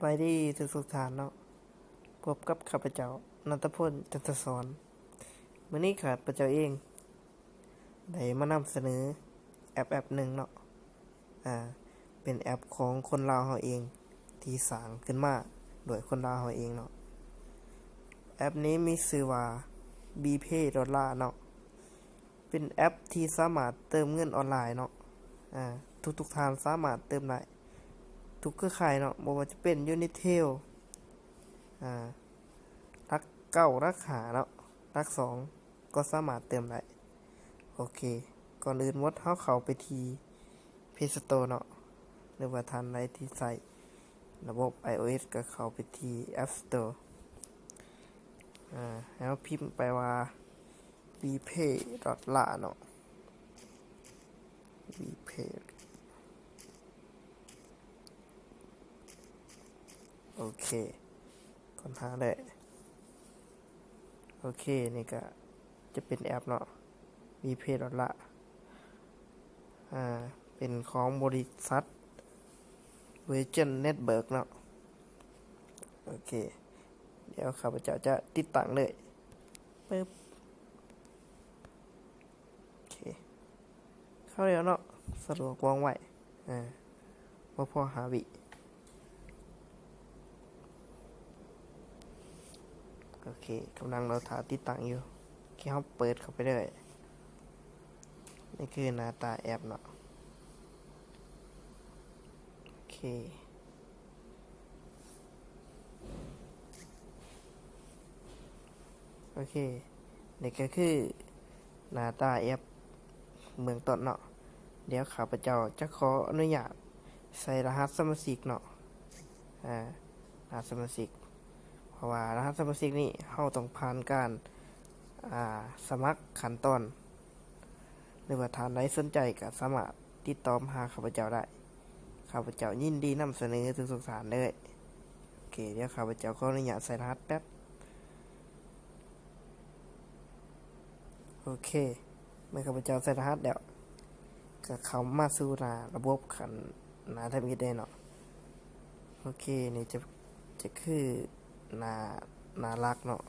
ບາຍດີທຸກໆທ່ານເນາະ, ພົບກັບຂ້າພະເຈົ້າ ນັດຕະພົນ ຈັນທະສອນ. ມື້ນີ້ຂ້າພະເຈົ້າເອງໄດ້ມານຳສະເໜີແອັບແອັບໜຶ່ງເນາະ, ອາ ເປັນແອັບຂອງຄົນລາວເຮົາເອງ ທີ່ສ້າງຂຶ້ນມາໂດຍຄົນລາວເຮົາເອງເນາະ. ແອັບນີ້ມີຊື່ວ່າ ບີເພດອນລາເນາະ. ເປັນແອັບທີ່ສາມາດເຕີມເງິນອອນລາຍເນາະ, ອາ ທຸກໆທ່ານສາມາດເຕີມໄດ້ ທຸກເຄືອຂ່າຍເນາະ, ບໍ່ວ່າຈະເປັນຢູນິເທວ ອາ ຫຼັກເກົ້າ ຫຼັກຫ້າເນາະ, ຫຼັກສອງກໍສາມາດເຕີມໄດ້. ໂອເຄ, ກ່ອນອື່ນໝົດເຮົາເຂົ້າໄປທີ່ ເພລສະໂຕເນາະ, ຫຼືວ່າທ່ານໃດທີ່ໃຊ້ລະບົບໄອໂອເອັສກໍເຂົ້າໄປທີ່ແອັບສະໂຕ, ອາ ໃຫ້ເຮົາພິມໄປວ່າ ບີເພດອນລາເນາະ, ບີເພ ໂອເຄ, ຄົ້ນຫາໄດ້. ໂອເຄ, ນີ້ກະຈະເປັນແອັບເນາະ, ບີເພດອນລາ ອາ ເປັນຂອງບໍລິສັດ ເວີເຈີນເນັດເວີກເນາະ. ໂອເຄ, ດຽວຂ້າພະເຈົ້າຈະຕິດຕັ້ງເລີຍ. ປຶບ. ໂອເຄ, ເຂົ້າແລ້ວເນາະ, ສະດວກວ່ອງໄວ, ອາ ບໍ່ພໍຫ້າວິ. ໂອເຄ, ກຳລັງລໍຖ້າຕິດຕັ້ງຢູ່. ໂອເຄ, ເຮົາເປີດເຂົ້າໄປເລີຍ. ນີ້ຄືໜ້າຕາແອັບເນາະ. ໂອເຄ. ໂອເຄ, ນີ້ກໍຄືໜ້າຕາແອັບເບື້ອງຕົ້ນເນາະ. ດຽວຂ້າພະເຈົ້າຈະຂໍອະນຸຍາດໃສ່ລະຫັດສະມາຊິກເນາະ, ອາ ລະຫັດສະມາຊິກ, ເພາະວ່າລະຫັດສະມາຊິກນີ້ເຮົາຕ້ອງຜ່ານການ ອາ ສະໝັກຂັ້ນຕອນ. ຫຼືວ່າທ່ານໃດສົນໃຈກໍສາມາດຕິດຕໍ່ມາຫາຂ້າພະເຈົ້າໄດ້. ຂ້າພະເຈົ້າຍິນດີນຳສະເໜີທຸກໆທ່ານເລີຍ. ໂອເຄ, ດຽວຂ້າພະເຈົ້າຂໍອະນຸຍາດໃສ່ລະຫັດແປັບ. ໂອເຄ, ເມື່ອຂ້າພະເຈົ້າໃສ່ລະຫັດແລ້ວ ກໍເຂົ້າມາສູ່ໜ້າລະບົບຂັ້ນໜ້າທຳອິດເດ້ເນາະ. ໂອເຄ, ນີ້ຈະ ຈະຄືໜ້າ ໜ້າຫຼັກເນາະ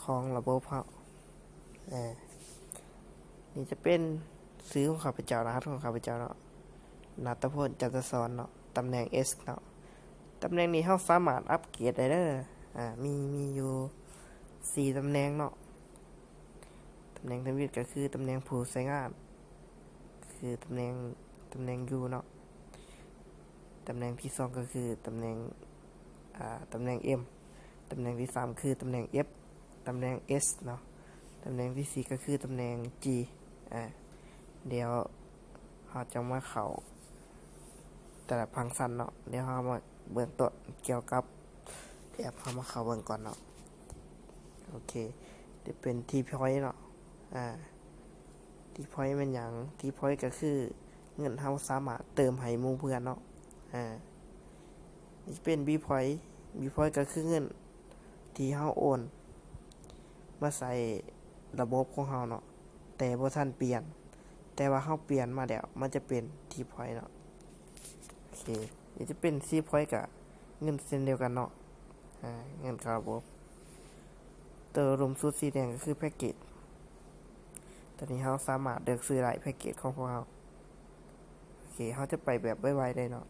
ຂອງລະບົບເຮົາ. ເອີ ນີ້ຈະເປັນຊື່ຂອງຂ້າພະເຈົ້າ, ລະຫັດຂອງຂ້າພະເຈົ້າເນາະ, ນັດຕະພົນ ຈັນທະສອນເນາະ, ຕຳແໜ່ງ ເອັສ ເນາະ. ຕຳແໜ່ງນີ້ເຮົາສາມາດອັບເກຣດໄດ້ເດີ. ອາ ມີ ມີຢູ່ສີ່ຕຳແໜ່ງເນາະ. ຕຳແໜ່ງທຳອິດກໍຄືຕຳແໜ່ງຜູ້ໃຊ້ງານ, ຄືຕຳແໜ່ງ ຕຳແໜ່ງ U ເນາະ. ຕຳແໜ່ງທີສອງກໍຄືຕຳແໜ່ງ ອາ ຕຳແໜ່ງ M. ຕຳແໜ່ງທີສາມຄືຕຳແໜ່ງ F, ຕຳແໜ່ງ S ເນາະ. ຕຳແໜ່ງທີສີ່ກໍຄືຕຳແໜ່ງ G. ອາ ດຽວເຮົາຈະມາເຂົ້າແຕ່ລະຟັງຊັນເນາະ. ດຽວເຮົາມາເບື້ອງຕົ້ນກ່ຽວກັບແອັບ, ເຮົາມາເຂົ້າເບິ່ງກ່ອນເນາະ. ໂອເຄ, ຈະເປັນ T point ເນາະ. ອາ T point ແມ່ນຫຍັງ? T point ກໍຄືເງິນເຮົາສາມາດເຕີມໃຫ້ໝູ່ເພື່ອນເນາະ. ອາ ນີ້ຈະເປັນ B point, B point ກໍຄືເງິນທີ່ເຮົາໂອນມາໃສ່ລະບົບຂອງເຮົາເນາະ, ແຕ່ບໍ່ທັນປ່ຽນ, ແຕ່ວ່າເຮົາປ່ຽນມາແລ້ວ ມັນຈະເປັນ T point ເນາະ. ໂອເຄ, ນີ້ຈະເປັນ C point ກໍເງິນເຊັ່ນດຽວກັນເນາະ. ອາ ເງິນເຂົ້າລະບົບ. ໂຕລຸ່ມສຸດສີແດງກໍຄືແພັກເກດ. ຕອນນີ້ເຮົາສາມາດເລືອກຊື້ໄດ້ແພັກເກດຂອງພວກເຮົາ. ໂອເຄ, ເຮົາຈະໄປແບບໄວໆໄດ້ເນາະ.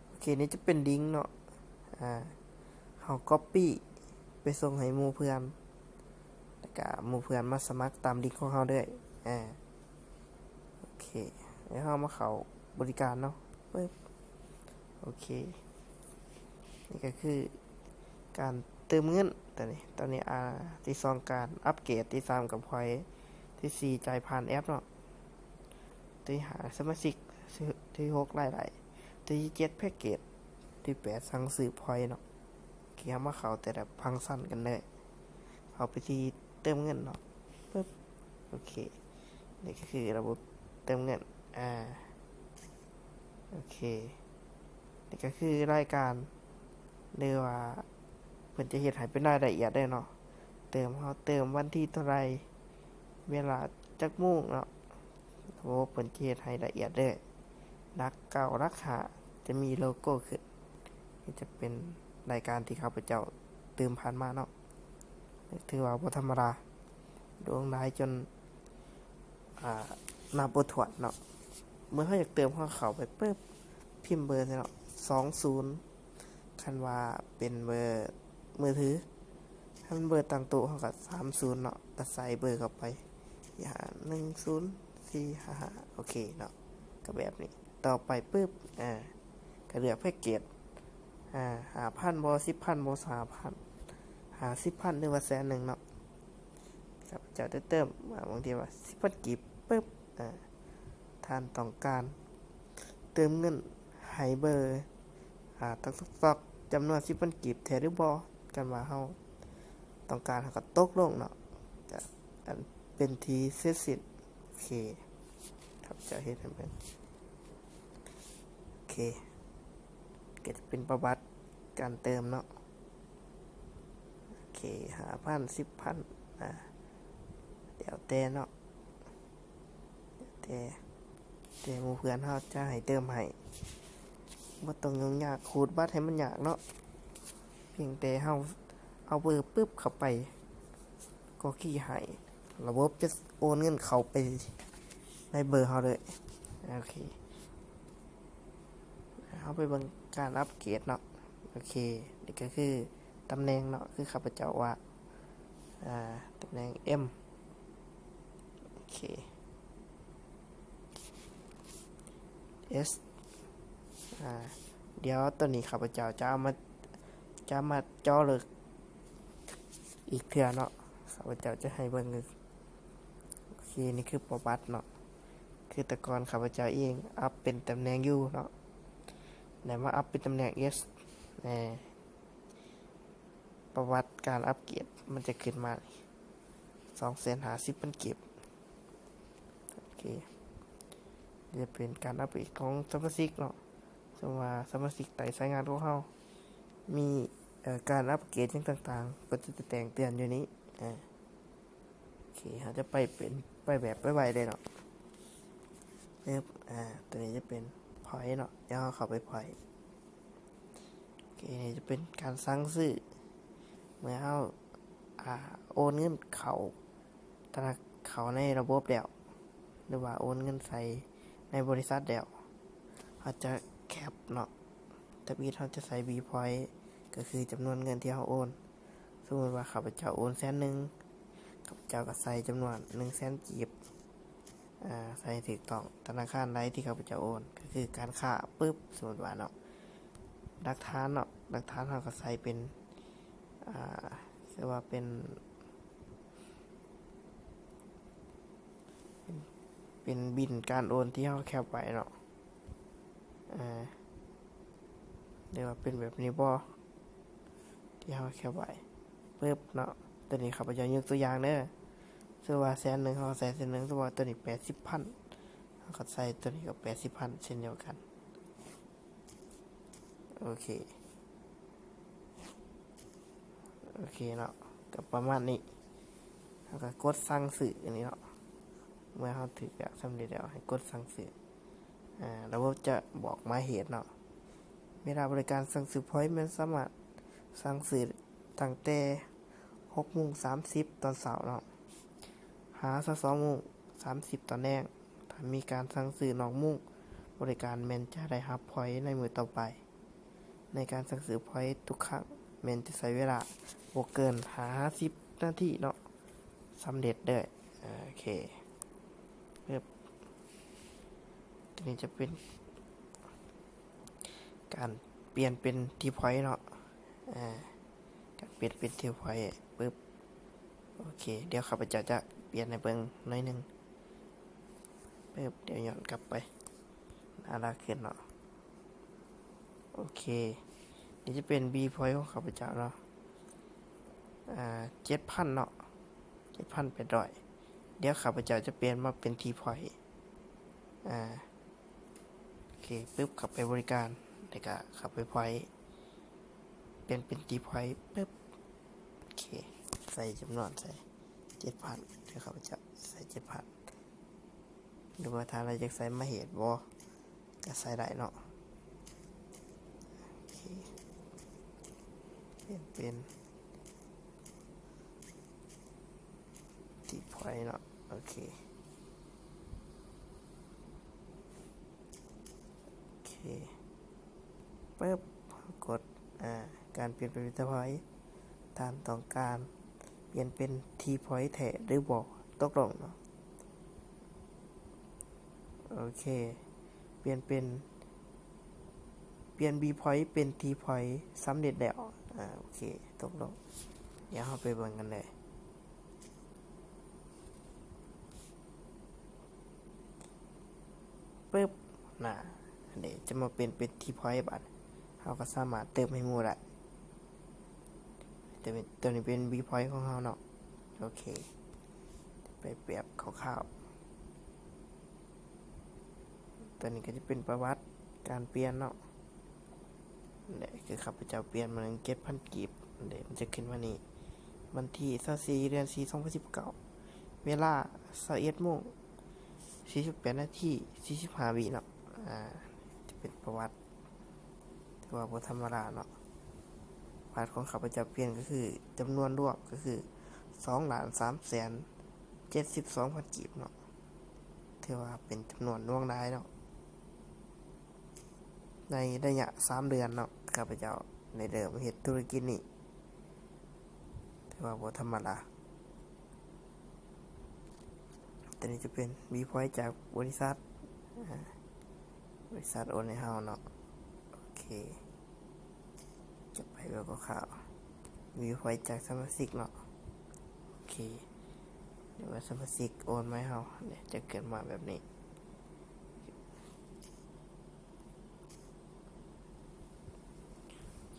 ໂອເຄ, ນີ້ຈະເປັນລິ້ງເນາະ. ອາ ເຮົາກັອບປີ້ໄປສົ່ງໃຫ້ໝູ່ເພື່ອນ, ແລ້ວກະໝູ່ເພື່ອນມາສະໝັກຕາມລິ້ງຂອງເຮົາເລີຍ. ອາ ໂອເຄ, ແລ້ວເຮົາມາເຂົ້າບໍລິການເນາະ. ປຶບ. ໂອເຄ, ນີ້ກໍຄືການເຕີມເງິນ. ຕອນນີ້ ຕອນນີ້ ອາ ທີສອງການອັບເກຣດ, ທີສາມກໍພອຍ, ທີສີ່ຈ່າຍຜ່ານແອັບເນາະ, ທີຫ້າສະມາຊິກ, ທີຫົກລາຍໄດ້, ທີເຈັດແພັກເກດ, ທີແປດສັ່ງຊື້ພອຍເນາະ. ໂອເຄ, ເຮົາມາເຂົ້າແຕ່ລະຟັງຊັນກັນເລີຍ. ເຂົ້າໄປທີ່ເຕີມເງິນເນາະ. ປຶບ. ໂອເຄ, ນີ້ກໍຄືລະບົບເຕີມເງິນ. ອາ ໂອເຄ, ນີ້ກໍຄືລາຍການ ຫຼືວ່າເພິ່ນຈະເຮັດໃຫ້ເປັນລາຍລະອຽດເລີຍເນາະ. ເຕີມ ເຮົາເຕີມວັນທີເທົ່າໃດ, ເວລາຈັກໂມງເນາະ. ໂອ້ ເພິ່ນຈະເຮັດໃຫ້ລະອຽດເລີຍ. ຫຼັກເກົ້າ ຫຼັກຫ້າ ຈະມີໂລໂກ້ຂຶ້ນ. ນີ້ຈະເປັນລາຍການທີ່ຂ້າພະເຈົ້າຕື່ມຜ່ານມາເນາະ ຖືວ່າບໍ່ທຳມະດາ ຫຼວງຫຼາຍຈົນ ອ່າ ນັບບໍ່ຖ້ວນເນາະ. ເມື່ອເຮົາຢາກເຕີມ ເຮົາເຂົ້າໄປປຶບ ພິມເບີໃສ່ເນາະ ສອງສູນ ຄັນວ່າເປັນເບີມືຖື ຄັນເບີຕັ້ງໂຕະ ເຮົາກໍສາມສູນເນາະ ກໍໃສ່ເບີເຂົ້າໄປ ຫາ ໜຶ່ງສູນສີ່ຫ້າຫ້າ ໂອເຄເນາະ ກໍແບບນີ້. ຕໍ່ໄປປຶບ ອ່າ ກໍເລືອກແພັກເກດ ອ່າ ຫ້າພັນບໍ ສິບພັນບໍ ຫ້າພັນ ຫ້າສິບພັນ ຫຼືວ່າແສນໜຶ່ງເນາະ. ຂ້າພະເຈົ້າໄດ້ເຕີມ ອ່າ ບາງທີວ່າສິບພັນກີບປຶບ ອ່າ ທ່ານຕ້ອງການເຕີມເງິນໃຫ້ເບີ ອ່າ ຕອກໆໆ ຈຳນວນສິບພັນກີບແທ້ຫຼືບໍ່? ຄັນວ່າເຮົາຕ້ອງການ ເຮົາກໍຕົກລົງເນາະ ກໍອັນເປັນທີ່ເສັດສິ້ນ. ໂອເຄ ຂ້າພະເຈົ້າເຮັດໃຫ້ເບິ່ງ ໂອເຄ ກໍຈະເປັນປະຫວັດການເຕີມເນາະ. ໂອເຄ ຫ້າພັນ ສິບພັນ ອ່າ ແລ້ວແຕ່ເນາະ ແຕ່ ແຕ່ໝູ່ເພື່ອນເຮົາຈະໃຫ້ເຕີມໃຫ້ ບໍ່ຕ້ອງຫຍຸ້ງຍາກ ຂູດບັດໃຫ້ມັນຍາກເນາະ ພຽງແຕ່ເຮົາເອົາເບີປຶບເຂົ້າໄປ ກໍຄີໃຫ້ ລະບົບຈະໂອນເງິນເຂົ້າໄປໃນເບີເຮົາເລີຍ. ໂອເຄ ເຮົາໄປເບິ່ງການອັບເກຣດເນາະ. ໂອເຄ ນີ້ກໍຄືຕຳແໜ່ງເນາະ ຄືຂ້າພະເຈົ້າວ່າ ອ່າ ຕຳແໜ່ງ M ໂອເຄ S ອ່າ ດຽວໂຕນີ້ຂ້າພະເຈົ້າຈະເອົາມາ ຈະມາເຈາະເລິກອີກເທື່ອເນາະ. ຂ້າພະເຈົ້າຈະໃຫ້ເບິ່ງ ໂອເຄ ນີ້ຄືປະຫວັດເນາະ ຄືແຕ່ກ່ອນຂ້າພະເຈົ້າເອງອັບເປັນຕຳແໜ່ງ U ເນາະ ແລ້ວມາອັບເປັນຕຳແໜ່ງ S ແນ່ ປະຫວັດການອັບເກຣດມັນຈະຂຶ້ນມາ ສອງແສນຫ້າສິບພັນກີບ. ໂອເຄ ຈະເປັນການອັບເກຣດຂອງສະມາຊິກເນາະ. ສົມມຸດວ່າສະມາຊິກໃຕ້ສາຍງານຂອງເຮົາມີ ເອີ ການອັບເກຣດຫຍັງຕ່າງໆ ກໍຈະແຈ້ງເຕືອນຢູ່ນີ້. ເອີ ໂອເຄ ເຮົາຈະໄປເປັນ ໄປແບບໄວໆເລີຍເນາະ. ເອີບ ອ່າ ໂຕນີ້ຈະເປັນພອຍເນາະ ດຽວເຮົາເຂົ້າໄປພອຍ. ໂອເຄ ນີ້ຈະເປັນການສັ່ງຊື້ ເມື່ອເຮົາ ອ່າ ໂອນເງິນເຂົ້າ ທະນາ ເຂົ້າໃນລະບົບແລ້ວ ຫຼືວ່າໂອນເງິນໃສ່ໃນບໍລິສັດແລ້ວ ເຮົາຈະແຄັບເນາະ ທຳອິດເຮົາຈະໃສ່ B point ກໍຄືຈຳນວນເງິນທີ່ເຮົາໂອນ. ສົມມຸດວ່າຂ້າພະເຈົ້າໂອນແສນໜຶ່ງ ຂ້າພະເຈົ້າກໍໃສ່ຈຳນວນໜຶ່ງແສນກີບ ອ່າ ໃສ່ໃຫ້ຖືກຕ້ອງ ທະນາຄານໃດທີ່ຂ້າພະເຈົ້າໂອນ ກໍຄືການຄ້າປຶບ ສົມມຸດວ່າເນາະ ຫຼັກຖານເນາະ ຫຼັກຖານເຮົາກໍໃສ່ເປັນ ອ່າ ເອີ້ນວ່າເປັນ ເປັນບິນການໂອນທີ່ເຮົາແຄັບໄວ້ເນາະ ອ່າ ຫຼືວ່າເປັນແບບນີ້ບໍ່ ທີ່ເຮົາແຄັບໄວ້ປຶບເນາະ. ໂຕນີ້ຂ້າພະເຈົ້າຍົກຕົວຢ່າງເດີ ສົມມຸດວ່າແສນໜຶ່ງ ເຮົາໃສ່ແສນໜຶ່ງ ສົມມຸດວ່າໂຕນີ້ແປດສິບພັນ ເຮົາກໍໃສ່ໂຕນີ້ກໍແປດສິບພັນເຊັ່ນດຽວກັນ. ໂອເຄ ໂອເຄເນາະ ກໍປະມານນີ້ ເຮົາກໍກົດສັ່ງຊື້ອັນນີ້ເນາະ. ເມື່ອເຮົາຖືກແລ້ວ ສຳເລັດແລ້ວ ໃຫ້ກົດສັ່ງຊື້ ອ່າ ລະບົບຈະບອກໝາຍເຫດເນາະ. ເວລາບໍລິການສັ່ງຊື້ພອຍແມ່ນສາມາດສັ່ງຊື້ຕັ້ງແຕ່ຫົກໂມງສາມສິບຕອນເຊົ້າເນາະ ຫາຊາວສອງໂມງສາມສິບຕອນແລງ. ຖ້າມີການສັ່ງຊື້ນອກມຸ້ງ ບໍລິການແມ່ນຈະໄດ້ຮັບພອຍໃນມື້ຕໍ່ໄປ. ໃນການສັ່ງຊື້ພອຍທຸກຄັ້ງແມ່ນຈະໃຊ້ເວລາບໍ່ເກີນຫ້າຫາສິບນາທີເນາະ ສຳເລັດເດີ. ໂອເຄ ປຶບ ຕົວນີ້ຈະເປັນການປ່ຽນເປັນ T point ເນາະ ອ່າ ການປ່ຽນເປັນ T point ປຶບ ໂອເຄ ດຽວຂ້າພະເຈົ້າຈະປ່ຽນໃຫ້ເບິ່ງໜ້ອຍໜຶ່ງ ປຶບ ດຽວຍ້ອນກັບໄປໜ້າຫຼັກຂຶ້ນເນາະ. ໂອເຄ ນີ້ຈະເປັນ B point ຂອງຂ້າພະເຈົ້າເນາະ ອ່າ ເຈັດພັນເນາະ ເຈັດພັນແປດຮ້ອຍ. ດຽວຂ້າພະເຈົ້າຈະປ່ຽນມາເປັນ T point ອ່າ ໂອເຄ ປຶບ ເຂົ້າໄປບໍລິການ ແລ້ວກະເຂົ້າໄປພອຍ ປ່ຽນເປັນ T point ປຶບ ໂອເຄ ໃສ່ຈຳນວນໃສ່ເຈັດພັນ ດຽວຂ້າພະເຈົ້າໃສ່ເຈັດພັນ ຫຼືວ່າຖ້າເຮົາຢາກໃສ່ໝາຍເຫດບໍ່ ກໍໃສ່ໄດ້ເນາະ. ໂອເຄ ປ່ຽນເປັນ T-point ເນາະ. ໂອເຄ ໂອເຄ ປຶບ ກົດ ອາ ການປ່ຽນເປັນ T-point ທ່ານຕ້ອງການປ່ຽນເປັນ T-point ແທ້ຫຼືບໍ່? ຕົກລົງເນາະ. ໂອເຄ ປ່ຽນເປັນ ປ່ຽນ B-point ເປັນ T-point ສຳເລັດແລ້ວ. ອາ ໂອເຄ ຕົກລົງ. ດຽວເຮົາໄປເບິ່ງກັນເລີຍ. ປຶບ ນະ ອັນນີ້ຈະມາປ່ຽນເປັນ T-point ບາດ ເຮົາກໍສາມາດເຕີມໃຫ້ໝູ່ໄດ້. ຕົວນີ້ເປັນ B-point ຂອງເຮົາເນາະ. ໂອເຄ ໄປແບບຄ່າວໆ. ຕົວນີ້ກໍຈະເປັນປະຫວັດການປ່ຽນເນາະ. ແລະ ຄືຂ້າພະເຈົ້າປ່ຽນມື້ໜຶ່ງເຈັດພັນກີບ. ແລະ ມັນຈະຂຶ້ນມານີ້ ວັນທີຊາວສີ່ ເດືອນສີ່ ສອງພັນສິບເກົ້າ ເວລາຊາວເອັດໂມງ ສີ່ສິບແປດນາທີ ສີ່ສິບຫ້າວິເນາະ. ອາ ຈະເປັນປະຫວັດ ຖືວ່າບໍ່ທຳມະດາເນາະ. ບາດຂອງຂ້າພະເຈົ້າປ່ຽນກໍຄື ຈຳນວນລວມກໍຄື ສອງລ້ານສາມແສນເຈັດສິບສອງພັນກີບເນາະ. ຖືວ່າເປັນຈຳນວນຫຼວງຫຼາຍເນາະ. ໃນໄລຍະສາມເດືອນເນາະ ຂ້າພະເຈົ້າໄດ້ເລີ່ມເຮັດທຸລະກິດນີ້ ຖືວ່າບໍ່ທຳມະດາ. ຕົວນີ້ຈະເປັນ B-point ຈາກບໍລິສັດ ອາ ບໍລິສັດໂອນໃຫ້ເຮົາເນາະ. ໂອເຄ ຈະໄປແບບຄ່າວໆ B-point ຈາກສະມາຊິກເນາະ. ໂອເຄ ເດີວ່າສະມາຊິກໂອນມາໃຫ້ເຮົາ ຈະເກີດມາແບບນີ້.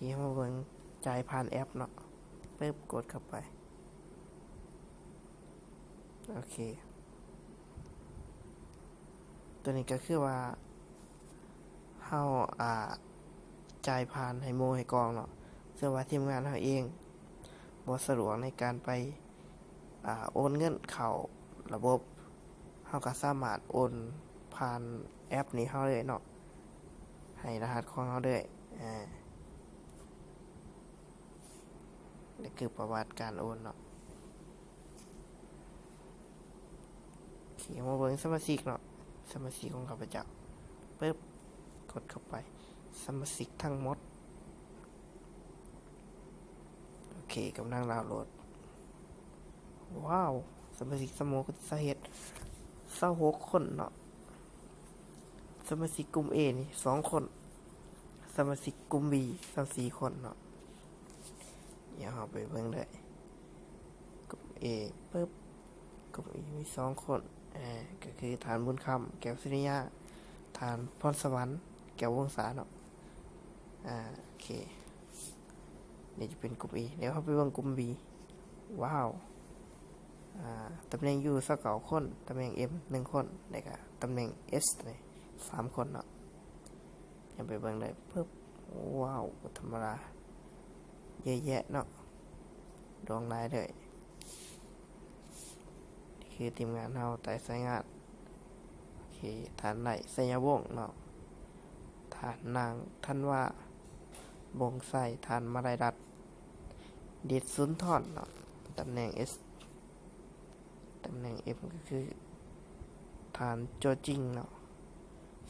ທີ່ເຮົາມາເບິ່ງຈ່າຍຜ່ານແອັບເນາະ. ປຶບ ກົດເຂົ້າໄປ. ໂອເຄ ຕົວນີ້ກໍຄືວ່າເຮົາ ອາ ຈ່າຍຜ່ານໃຫ້ໝູ່ໃຫ້ກອງເນາະ. ເຊິ່ງວ່າທີມງານເຮົາເອງບໍ່ສະດວກໃນການໄປ ອາ ໂອນເງິນເຂົ້າລະບົບ ເຮົາກໍສາມາດໂອນຜ່ານແອັບນີ້ເຮົາເລີຍເນາະ ໃຫ້ລະຫັດຂອງເຮົາເລີຍ. ອາ ນີ້ຄືປະຫວັດການໂອນເນາະ. ໂອເຄ ມາເບິ່ງສະມາຊິກເນາະ ສະມາຊິກຂອງຂ້າພະເຈົ້າ. ປຶບ ກົດເຂົ້າໄປ ສະມາຊິກທັງໝົດ. ໂອເຄ ກຳລັງດາວໂຫຼດ. ວ້າວ ສະມາຊິກສະໂມສະເຮັດ ຊາວຫົກຄົນເນາະ. ສະມາຊິກກຸ່ມ A ນີ້ ສອງຄົນ, ສະມາຊິກກຸ່ມ B ຊາວສີ່ຄົນເນາະ. ດຽວເຮົາໄປເບິ່ງເລີຍ ກຸ່ມ A ປຶບ ກຸ່ມ A ມີສອງຄົນ ອາ ກໍຄືທ່ານບຸນຄຳ ແກ້ວສຸລິຍາ, ທ່ານພອນສະຫວັນ ແກ້ວວົງສາເນາະ. ອາ ໂອເຄ ນີ້ຈະເປັນກຸ່ມ A. ດຽວເຮົາໄປເບິ່ງກຸ່ມ B. ວ້າວ ອາ ຕຳແໜ່ງ U ຊາວເກົ້າຄົນ, ຕຳແໜ່ງ M ໜຶ່ງຄົນ ແລະກະຕຳແໜ່ງ S ນີ້ສາມຄົນເນາະ. ດຽວໄປເບິ່ງເລີຍ ປຶບ ວ້າວ ບໍ່ທຳມະດາ ເຍອະແຍະເນາະ ຫຼວງຫຼາຍເລີຍ. ນີ້ຄືທີມງານເຮົາໃຕ້ສາຍງານ. ໂອເຄ ທ່ານໄລ ໄຊຍະວົງເນາະ, ທ່ານນາງ ທັນວາ ບົງໄຊ, ທ່ານ ມາໄລລັດ ດິດສຸນທອນເນາະ, ຕຳແໜ່ງ S, ຕຳແໜ່ງ M ກໍຄື ທ່ານ ໂຈຈິງເນາະ,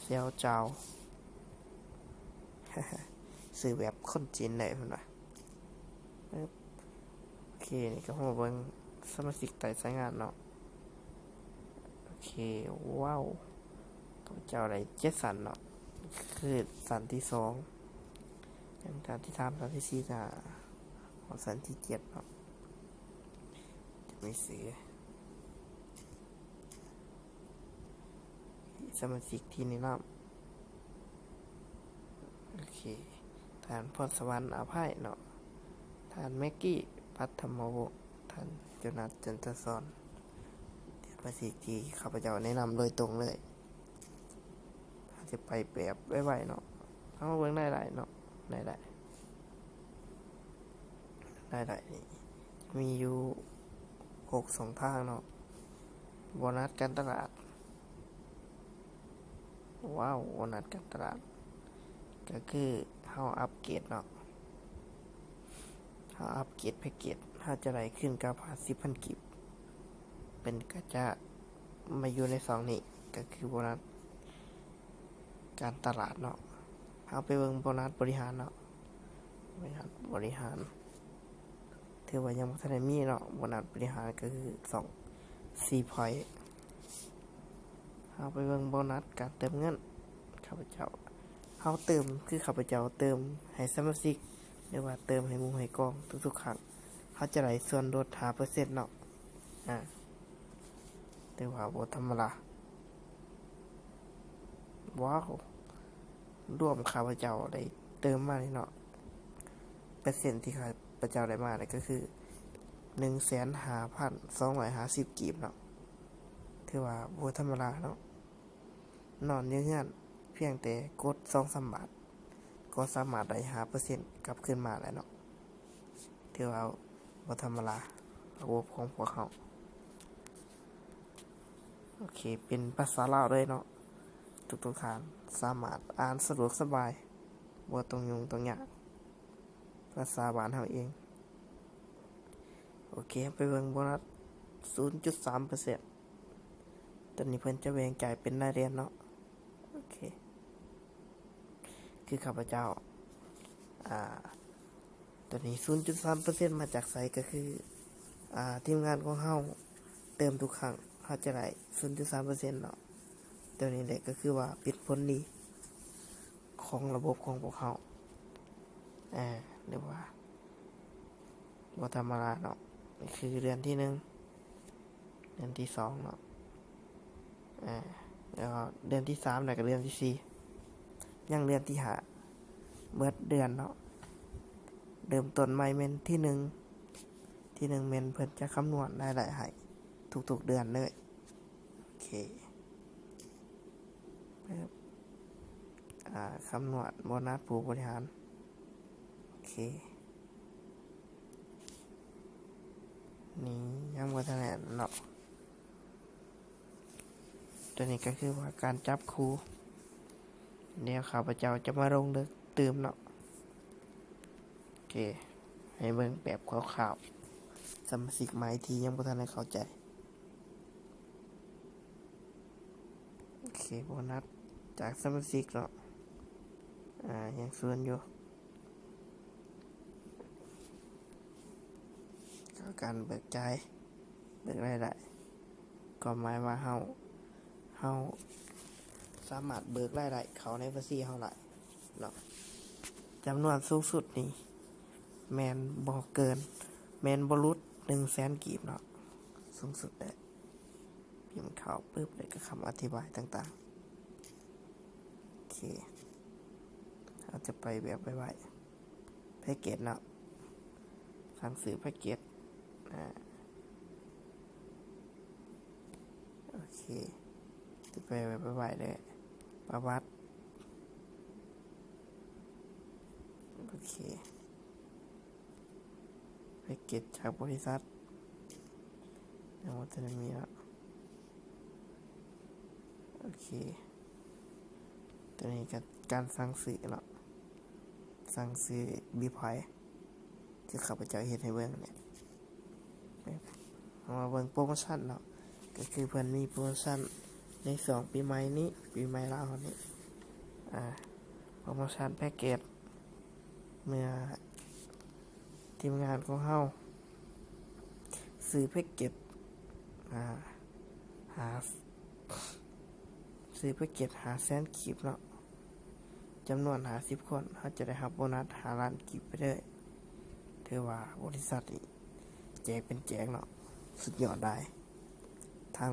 ເຊວຈາວ ຊື່ແບບຄົນຈີນເລີຍເພິ່ນວ່າ. ປຶບ ໂອເຄ ນີ້ກໍມາເບິ່ງສະມາຊິກໃຕ້ສາຍງານເນາະ. ໂອເຄ ວ້າວ ຂ້າພະເຈົ້າໄດ້ເຈັດຊັ້ນເນາະ, ຄືຊັ້ນທີສອງ ຍັງຊັ້ນທີສາມ ຊັ້ນທີສີ່ ກະຮອດຊັ້ນທີເຈັດເນາະ. ຈະມີຊື່ສະມາຊິກທີ່ແນະນຳ. ໂອເຄ ທ່ານ ພອນສະຫວັນ ອາໄພເນາະ, ທ່ານ ແມັກກີ້ ປັດທະມະວົງ, ທ່ານ ໂຈນັດ ຈັນທະສອນ. ເປັນສະມາຊິກທີ່ຂ້າພະເຈົ້າແນະນຳໂດຍຕົງເລີຍ. ເຮົາຈະໄປແບບໄວໆເນາະ. ເຮົາມາເບິ່ງລາຍໄດ້ເນາະ, ລາຍໄດ້ ລາຍໄດ້ນີ້ມີຢູ່ຫົກຊ່ອງທາງເນາະ. ໂບນັດການຕະຫຼາດ. ວ້າວ ໂບນັດການຕະຫຼາດ ກໍຄືເຮົາອັບເກຣດເນາະ, ເຮົາອັບເກຣດແພັກເກດ ເຮົາຈະໄດ້ຄືນກັບຫ້າສິບພັນກີບ ເປັນກະຈະມາຢູ່ໃນຊ່ອງນີ້ ກໍຄືໂບນັດການຕະຫຼາດເນາະ. ເຮົາໄປເບິ່ງໂບນັດບໍລິຫານເນາະ ໂບນັດບໍລິຫານ ຖືວ່າຍັງບໍ່ທັນໄດ້ມີເນາະ. ໂບນັດບໍລິຫານກໍຄືຊ່ອງສີ່ພອຍ. ເຮົາໄປເບິ່ງໂບນັດການເຕີມເງິນ. ຂ້າພະເຈົ້າ ເຮົາເຕີມ ຄືຂ້າພະເຈົ້າເຕີມໃຫ້ສະມາຊິກ ຫຼືວ່າເຕີມໃຫ້ໝູ່ໃຫ້ກອງທຸກໆຄັ້ງ ເຮົາຈະໄດ້ສ່ວນລົດຫ້າເປີເຊັນເນາະ. ອາ ຖືວ່າບໍ່ທຳມະດາ. ວ້າວ ລວມຂ້າພະເຈົ້າໄດ້ເຕີມມານີ້ເນາະ ເປີເຊັນທີ່ຂ້າພະເຈົ້າໄດ້ມານີ້ກໍຄື ໜຶ່ງແສນຫ້າພັນສອງຮ້ອຍຫ້າສິບກີບເນາະ. ຖືວ່າບໍ່ທຳມະດາເນາະ. ນອນຢູ່ເຮືອນພຽງແຕ່ກົດສອງສາມບາດ ກໍສາມາດໄດ້ຫ້າເປີເຊັນກັບຄືນມາແລ້ວເນາະ. ຖືວ່າບໍ່ທຳມະດາ ລະບົບຂອງພວກເຮົາ. ໂອເຄ ເປັນພາສາລາວເລີຍເນາະ ທຸກໆທ່ານສາມາດອ່ານສະດວກສະບາຍ ບໍ່ຕ້ອງຫຍຸ້ງຕ້ອງຍາກ ພາສາບ້ານເຮົາເອງ. ໂອເຄ ໄປເບິ່ງໂບນັດ ສູນຈຸດສາມເປີເຊັນ ຕອນນີ້ເພິ່ນຈະແບ່ງຈ່າຍເປັນລາຍເດືອນເນາະ. ໂອເຄ ຄືຂ້າພະເຈົ້າ ອາ ຕົວນີ້ ສູນຈຸດສາມເປີເຊັນ ມາຈາກໃສ? ກໍຄື ອາ ທີມງານຂອງເຮົາເຕີມທຸກຄັ້ງ ເຮົາຈະໄດ້ ສູນຈຸດສາມເປີເຊັນເນາະ. ຕົວນີ້ແຫຼະກໍຄືວ່າເປັນຜົນດີຂອງລະບົບຂອງພວກເຮົາ ອາ ຫຼືວ່າບໍ່ທຳມະດາເນາະ. ນີ້ຄືເດືອນທີໜຶ່ງ ເດືອນທີສອງເນາະ ອາ ແລ້ວເດືອນທີສາມ ແລ້ວກໍເດືອນທີສີ່ ຍັງເດືອນທີຫ້າ ເບິດເດືອນເນາະ. ເລີ່ມຕົ້ນໃໝ່ແມ່ນທີໜຶ່ງ ທີໜຶ່ງແມ່ນເພິ່ນຈະຄຳນວນລາຍໄດ້ໃຫ້ທຸກໆເດືອນເລີຍ. ໂອເຄ ອາ ຄຳນວນໂບນັດຜູ້ບໍລິຫານ. ໂອເຄ ນີ້ຍັງບໍ່ທັນແມ່ນເນາະ. ຕົວນີ້ກໍຄືວ່າການຈັບຄູ່ ດຽວຂ້າພະເຈົ້າຈະມາລົງເລິກຕື່ມເນາະ. ໂອເຄ ໃຫ້ເບິ່ງແບບຄ່າວໆ ສະມາຊິກໃໝ່ທີ່ຍັງບໍ່ທັນໄດ້ເຂົ້າໃຈ. ໂອເຄ ໂບນັດຈາກສະມາຊິກເນາະ ອາ ຍັງສູນຢູ່. ກໍການເບີກຈ່າຍ ເບີກລາຍໄດ້ ກໍໝາຍວ່າເຮົາ ເຮົາສາມາດເບີກລາຍໄດ້ເຂົ້າໃນບັນຊີເຮົາໄດ້ເນາະ. ຈຳນວນສູງສຸດນີ້ແມ່ນບໍ່ເກີນ ແມ່ນບໍ່ຫຼຸດໜຶ່ງແສນກີບເນາະ ສູງສຸດເດ້. ພິມເຂົ້າປຶບ ແລ້ວກໍຄຳອະທິບາຍຕ່າງໆ. ໂອເຄ ເຮົາຈະໄປແບບໄວໆ ແພັກເກັດເນາະ ສັ່ງຊື້ແພັກເກັດ ອາ ໂອເຄ ຈະໄປແບບໄວໆເດີ ປະຫວັດ ໂອເຄ. ແພັກເກັດຈາກບໍລິສັດ ຍັງບໍ່ທັນໄດ້ມີເນາະ. ໂອເຄ ຕົວນີ້ກໍການສັ່ງຊື້ເນາະ ສັ່ງຊື້ບີພອຍ ຄືຂ້າພະເຈົ້າເຮັດໃຫ້ເບິ່ງນີ້. ເຮົາມາເບິ່ງໂປຣໂມຊັນເນາະ ກໍຄືເພິ່ນມີໂປຣໂມຊັນໃນຊ່ວງປີໃໝ່ນີ້ ປີໃໝ່ລາວເຮົານີ້ ອາ ໂປຣໂມຊັນແພັກເກັດ ເມື່ອທີມງານຂອງເຮົາຊື້ແພັກເກັດ ອາ ຫາ ຊື້ແພັກເກັດຫ້າແສນກີບເນາະ ຈຳນວນຫ້າສິບຄົນ ເຮົາຈະໄດ້ຮັບໂບນັດຫ້າລ້ານກີບໄປເລີຍ. ຖືວ່າບໍລິສັດນີ້ແຈກເປັນແຈກເນາະ ສຸດຍອດຫຼາຍ ທາງ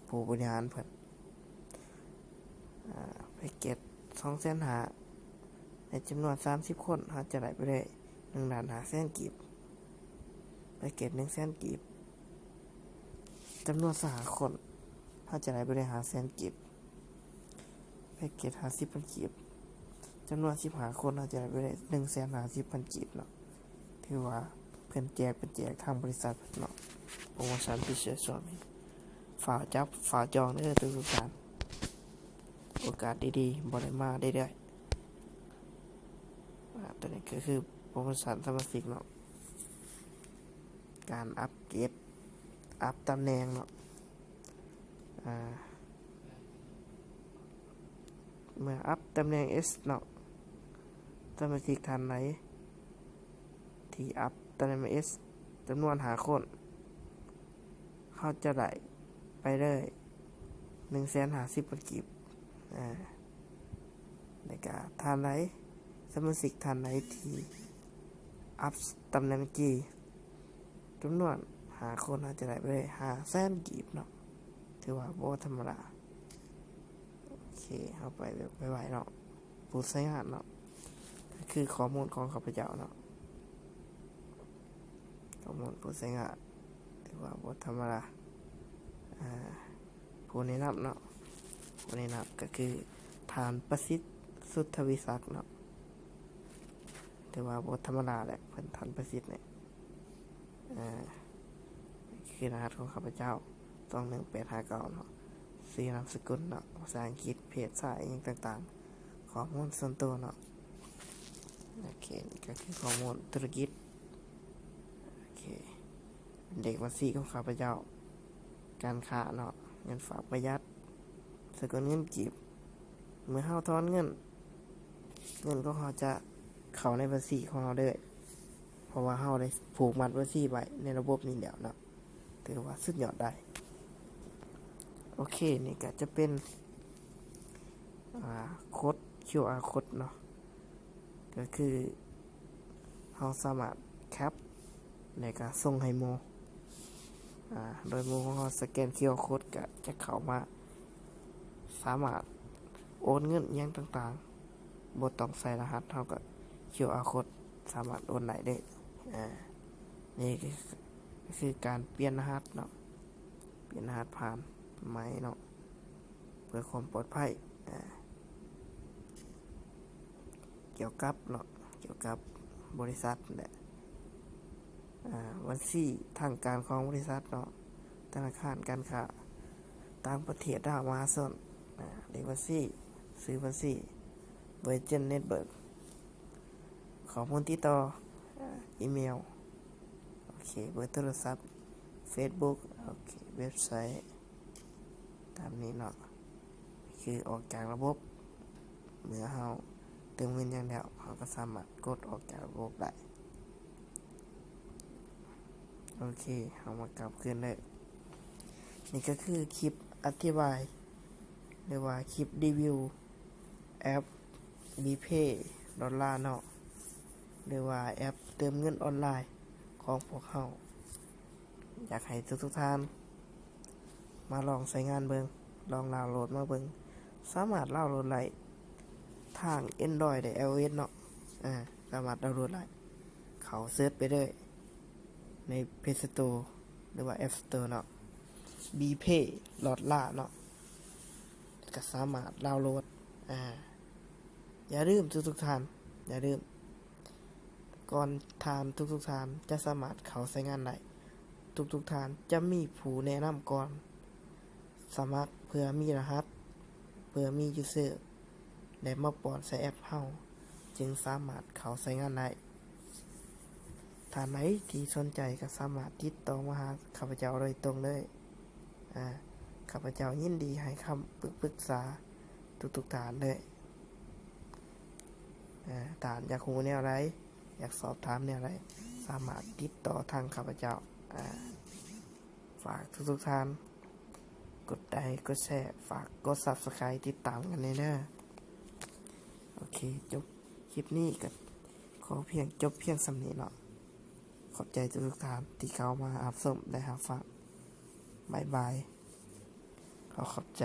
ຜູ້ບໍລິຫານເພິ່ນ. ອາ ແພັກເກັດສອງແສນຫ້າ ໃນຈຳນວນສາມສິບຄົນ ເຮົາຈະໄດ້ໄປເລີຍໜຶ່ງລ້ານຫ້າແສນກີບ. ແພັກເກັດໜຶ່ງແສນກີບ ຈຳນວນຊາວຫ້າຄົນ ເຮົາຈະໄດ້ໄປເລີຍຫ້າແສນກີບ. ແພັກເກັດຫ້າສິບພັນກີບ ຈຳນວນສິບຫ້າຄົນ ເຮົາຈະໄດ້ໄປເລີຍໜຶ່ງແສນຫ້າສິບພັນກີບເນາະ. ຖືວ່າເພິ່ນແຈກເປັນແຈກທາງບໍລິສັດເນາະ ໂປຣໂມຊັນພິເສດຊ່ວງນີ້ ຟ້າວຈັບຟ້າວຈອງເດີທຸກໆທ່ານ ໂອກາດດີໆບໍ່ໄດ້ມາເລື້ອຍໆ. ອາ ຕົວນີ້ກໍຄືໂປຣໂມຊັນສະມາຊິກເນາະ ການອັບເກຣດ ອັບຕຳແໜ່ງເນາະ. ອາ ເມື່ອອັບຕຳແໜ່ງ S ເນາະ, ສະມາຊິກທ່ານໃດທີ່ອັບຕຳແໜ່ງ S ຈຳນວນຫ້າຄົນ ເຮົາຈະໄດ້ໄປເລີຍໜຶ່ງແສນຫ້າສິບພັນກີບ. ອາ ແລ້ວກະທ່ານໃດ ສະມາຊິກທ່ານໃດທີ່ອັບຕຳແໜ່ງ G ຈຳນວນຫ້າຄົນ ເຮົາຈະໄດ້ໄປເລີຍຫ້າແສນກີບເນາະ, ຖືວ່າບໍ່ທຳມະດາ. ໂອເຄ ເຮົາໄປແບບໄວໆເນາະ. ຜູ້ໃຊ້ງານເນາະ ກໍຄືຂໍ້ມູນຂອງຂ້າພະເຈົ້າເນາະ, ຂໍ້ມູນຜູ້ໃຊ້ງານ ຖືວ່າບໍ່ທຳມະດາ. ອາ ຜູ້ແນະນຳເນາະ, ຜູ້ແນະນຳກໍຄືທ່ານປະສິດ ສຸດທະວິສັກເນາະ, ຖືວ່າບໍ່ທຳມະດາແຫຼະ ເພິ່ນ ທ່ານປະສິດນີ້. ອາ ຄືລະຫັດຂອງຂ້າພະເຈົ້າ ສອງໜຶ່ງແປດຫ້າເກົ້າເນາະ, ຊື່ນາມສະກຸນເນາະ, ພາສາອັງກິດ, ເພດຊາຍ ອີ່ຫຍັງຕ່າງໆ, ຂໍ້ມູນສ່ວນຕົວເນາະ. ໂອເຄ ນີ້ກໍຄືຂໍ້ມູນທຸລະກິດ. ໂອເຄ ເລກບັນຊີຂອງຂ້າພະເຈົ້າ, ການຄ້າເນາະ, ເງິນຝາກປະຢັດ ສະກຸນເງິນກີບ. ເມື່ອເຮົາຖອນເງິນ, ເງິນຂອງເຮົາຈະເຂົ້າໃນບັນຊີຂອງເຮົາເລີຍ ເພາະວ່າເຮົາໄດ້ຜູກມັດບັນຊີໄວ້ໃນລະບົບນີ້ແລ້ວເນາະ, ຖືວ່າສຸດຍອດໄດ໋. ໂອເຄ ນີ້ກໍຈະເປັນ ອາ ໂຄດ ຄິວອາ ໂຄດເນາະ, ກໍຄືເຮົາສາມາດແຄັບ ແລ້ວກໍສົ່ງໃຫ້ໝູ່ ອາ ໂດຍໝູ່ຂອງເຮົາສະແກນຄິວອາໂຄດ ກໍຈະເຂົ້າມາສາມາດໂອນເງິນອີ່ຫຍັງຕ່າງໆ ບໍ່ຕ້ອງໃສ່ລະຫັດ, ເຮົາກໍຄິວອາໂຄດສາມາດໂອນໄດ້ເດ້. ອາ ນີ້ກໍຄືການປ່ຽນລະຫັດເນາະ, ປ່ຽນລະຫັດຜ່ານໃໝ່ເນາະ ເພື່ອຄວາມປອດໄພ. ອາ ກ່ຽວກັບເນາະ ກ່ຽວກັບບໍລິສັດແຫຼະ ອາ ບັນຊີທາງການຂອງບໍລິສັດເນາະ, ທະນາຄານ, ການຄ້າຕ່າງປະເທດ, ລາວມະຫາຊົນ, ອາ ເລກບັນຊີ, ຊື່ບັນຊີ, ເວີເຈີນເນັດເວີກ, ຂໍ້ມູນຕິດຕໍ່, ອາ ອີເມວ, ໂອເຄ ເບີໂທລະສັບ, ເຟສບຸກ, ໂອເຄ ເວັບໄຊ ຕາມນີ້ເນາະ, ຄືອອກຈາກລະບົບ. ເມື່ອເຮົາເຕີມເງິນຫຍັງແລ້ວ ເຮົາກໍສາມາດກົດອອກຈາກລະບົບໄດ້. ໂອເຄ ເຮົາມາກັບຄືນເດີ. ນີ້ກໍຄືຄລິບອະທິບາຍ ຫຼືວ່າຄລິບຣີວິວແອັບ ບີເພ ດອນລາເນາະ ຫຼືວ່າແອັບເຕີມເງິນອອນລາຍຂອງພວກເຮົາ. ຢາກໃຫ້ທຸກໆທ່ານມາລອງໃຊ້ງານເບິ່ງ, ລອງດາວໂຫຼດມາເບິ່ງ. ສາມາດດາວໂຫຼດໄດ້ທາງ Android ແລະ iOS ເນາະ, ອາ ສາມາດດາວໂຫຼດໄດ້. ເຂົ້າເສີດໄປເລີຍໃນ Play Store ຫຼືວ່າ App Store ເນາະ, ບີເພ ດອນລາເນາະ, ກໍສາມາດດາວໂຫຼດ. ອາ ຢ່າລືມທຸກໆທ່ານ, ຢ່າລືມ ກ່ອນທ່ານທຸກໆທ່ານຈະສາມາດເຂົ້າໃຊ້ງານໄດ້, ທຸກໆທ່ານຈະມີຜູ້ແນະນຳກ່ອນ. ສະໝັກເພື່ອມີລະຫັດ, ເພື່ອມີ user ແລະ ມາປ້ອນໃສ່ແອັບເຮົາ ຈຶ່ງສາມາດເຂົ້າໃຊ້ງານໄດ້. ທ່ານໃດທີ່ສົນໃຈກໍສາມາດຕິດຕໍ່ມາຫາຂ້າພະເຈົ້າໂດຍຕົງເລີຍ. ອາ ຂ້າພະເຈົ້າຍິນດີໃຫ້ຄຳປຶກ ປຶກສາທຸກໆທ່ານເລີຍ. ອາ ທ່ານຢາກຮູ້ແນວໃດ, ຢາກສອບຖາມແນວໃດ, ສາມາດຕິດຕໍ່ທາງຂ້າພະເຈົ້າ. ອາ ຝາກທຸກໆທ່ານກົດໄລ ກົດແຊ, ຝາກກົດ Subscribe ຕິດຕາມກັນແດ່ເດີ. ໂອເຄ ຈົບຄລິບນີ້ກໍຂໍພຽງ ຈົບພຽງສ່ຳນີ້ເນາະ. ຂອບໃຈທຸກໆທ່ານທີ່ເຂົ້າມາຮັບຊົມ ແລະ ຮັບຟັງ. ບາຍບາຍ. ຂໍຂອບໃຈ.